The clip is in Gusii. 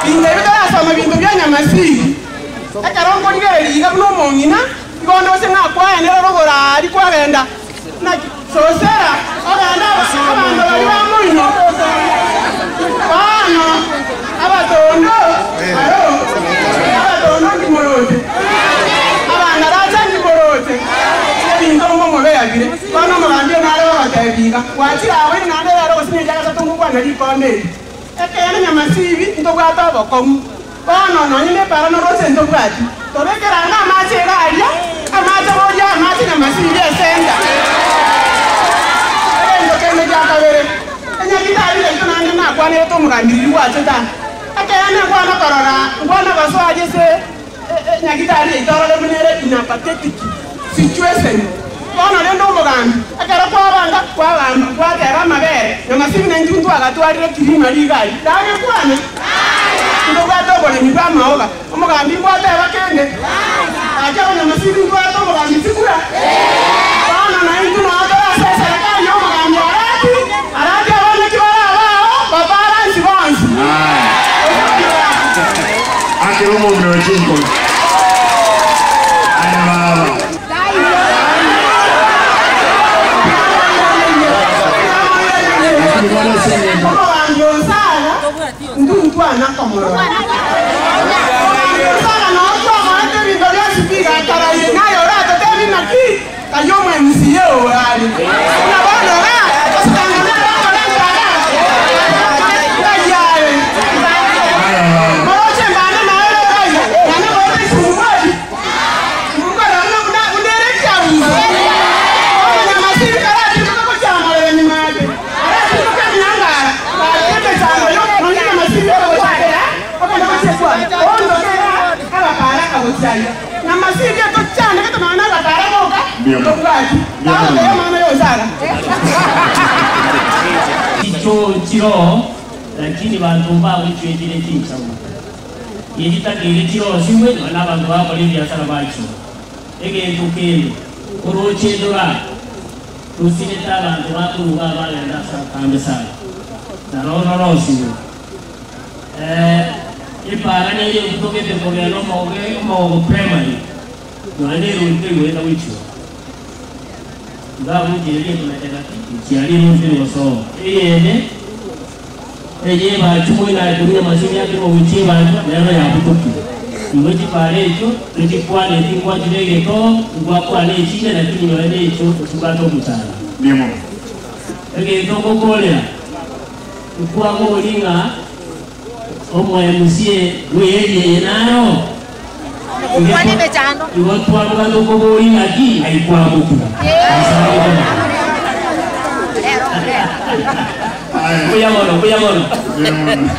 Binto ebi torasoma binto bia nyamasiri, ekero nkorigereria iga buna omong'ina, igo onde gose ng'a kwaenera rogoro aaria kwagenda naki sosera ogende abanto baria ba moino bono abatondo aro abatondo ndimoroche abandaracha ndimoroche ebinto ngomobeya bire. Bono omogambi one nare gogotebia iga, Gwachire agwo naende rero gose neria gatato ngokwana rikonde eri. Ekeene nyamasibi ntobwate obokong'u, bono nonye nepara norose ntobwati. Tobekere anga amache iga aria, amache boria amache nyamasibi esenta. Egento kende gia kabere, enyagitari yaito naende nakwanerete omogambi riria gwachete aa. Ekeene nkwana korora, nkwana gosoa aria ase enyagitari yaito orore buna ere in a pathetic situation. Bono rende omogambi, ekero kwabanga, kwagamba, gwateba amabere, nyamasibi naintwe ntwagatwarire kirima riga aria. Dagekwane? Ntobwate oboremi bw'amaoga. Omogambi ngwateba kende? Gaki abanyamasibi ntwarete omogambi chikura? Bono naintwe noo tore ase eserekari y'omogambi Arati, Arati abana ki bare abao, babaransi bonsi. Akera omong'ina oyo chinkoro. Aya baba. Lakini bono ase engencho. Omogambi o Sara ntuntwana komorora. Omogambi o Sara noo twamoete ebinto bionsi pi igataraire, naye oratotebi naki? Kayio omwemca oo are. Buna bono iga, ositanga nere okorenta iga, ng'ai are? Moroche mbane naye rero iga, naende goeta isiko bwari. Nkorora buna buna ere ekiabuso. Bono nyamasiri karatirimboke gochia amorere nyuma ake, aratirimboke emiangara, gaki emechando yo nonya nyamasiri ore gochakera okende gochia ekwana. Oondoke iga agakara akagochia iga. Nyamasiri etochandegete nonya na agakara boka tobwati. Tagotebia amang'ana yonsi aga. Chichoo nchiroo, lakini banto mbagochwechire chinchagu. Ye chitakeire chirosigwe nonya nabanto bagokora ebiasara bachio. Egento kende, oroche ndore tosirete abanto bakoruga bagenda ase atambe sana, na roro rorosigwe. Epara nere ebutogete kogenda omogogo omogogo primary, nonya na erori tegoeta gochiwa. Iga agochireria ekomenta gati, echiaria erori terigosoa. Eyende, Eye ebachu moino aye korwa nyamasini ake mogochia ebanchwa, nero yabutokire. Igo chipara echio tochikwaneti nkwachire egetoo, nkwakwana echinde lakini nonya na echio ochibwate omochando. Mbuya mono. Egento ngokorera, nkwabori ng'a omo MCA bwe area eye naro? Igo twabwate okobori ng'aki ng'ai kwabokura. Nyasaye mono. Aya. Mbuya mono, mbuya mono. Mbuya mono.